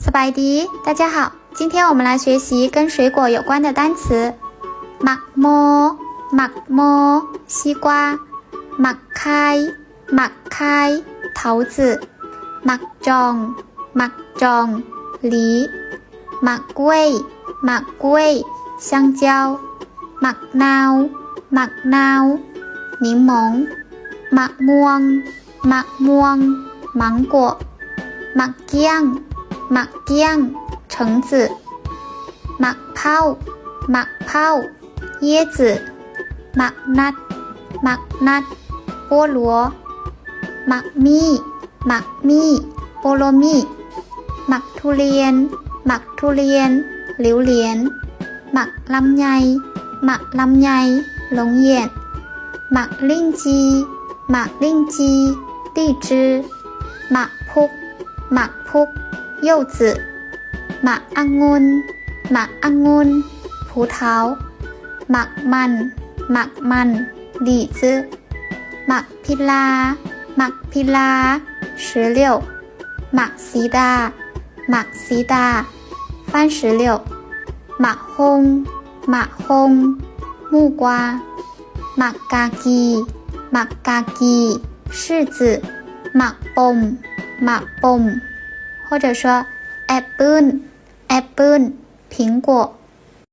ສະບາຍດີ 大家好，今天我们来学习跟水果有关的单词。 ໝາກໂມ ໝາກໂມ 西瓜。 ໝາກໄຂ່ ໝາກໄຂ່ 桃子。 ໝາກຈອງ ໝາກຈອງ 梨。 ໝາກກ້ວຍ ໝາກກ້ວຍ 香蕉。 ໝາກນາວ ໝາກນາວ 檸檬。 ໝາກມ່ວງ ໝາກມ່ວງ 芒果。 ໝາກກ້ຽງ ໝາກກ້ຽງ 橙子。 ໝາກເພົ້າ ໝາກເພົ້າ 椰子。 ໝາກນັດ ໝາກນັດ 菠萝. ໝາກມີ້ ໝາກມີ້ 菠萝蜜. ໝາກທຸລຽນ ໝາກທຸລຽນ 榴莲. ໝາກລຳໄຍ ໝາກລຳໄຍ 龙眼. ໝາກລິ້ນຈີ່ ໝາກລິ້ນຈີ່ 荔枝. ໝາກພຸກ ໝາກພຸກ 柚子. ໝາກອະງຸ່ນ ໝາກອະງຸ່ນ 葡萄. ໝາກມັນ ໝາກມັນ 李子. ໝາກພິລາ ໝາກພິລາ 石榴. ໝາກສີດາ ໝາກສີດາ 番石榴. ໝາກຫົ່ງ ໝາກຫົ່ງ 木瓜. ໝາກກາກີ ໝາກກາກີ 柿子. ໝາກປົ່ມ ໝາກປົ່ມ 或者说แอปเปิ้ล แอปเปิ้ล 苹果.